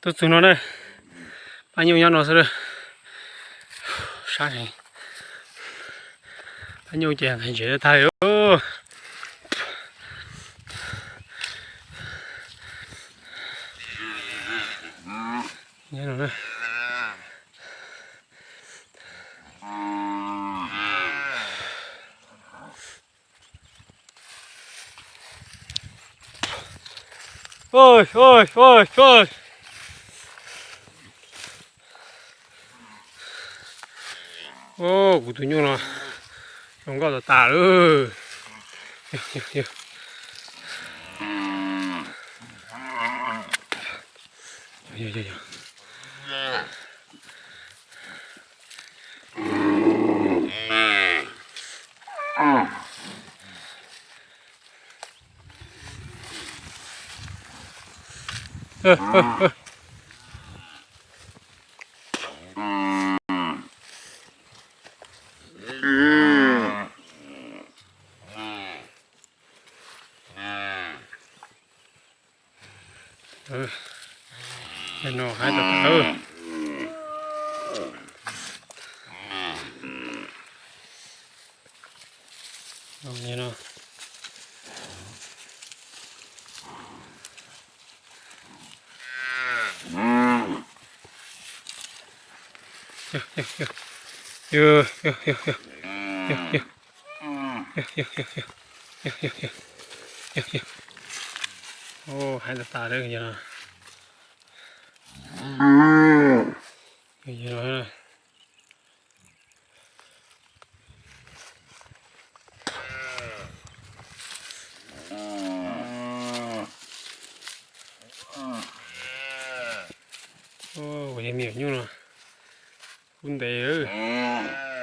Tuaj txug no na, pab nyuj nyob no xwb. Sab heev. Pab nyuj ces nqhis ntses tag li. Kuv tus nyuj no zoo nkauj tas tas lawm. No haib tas tas. Haib tas tas. Kuv yog me nyuam nyuj no, kub ntev lawm.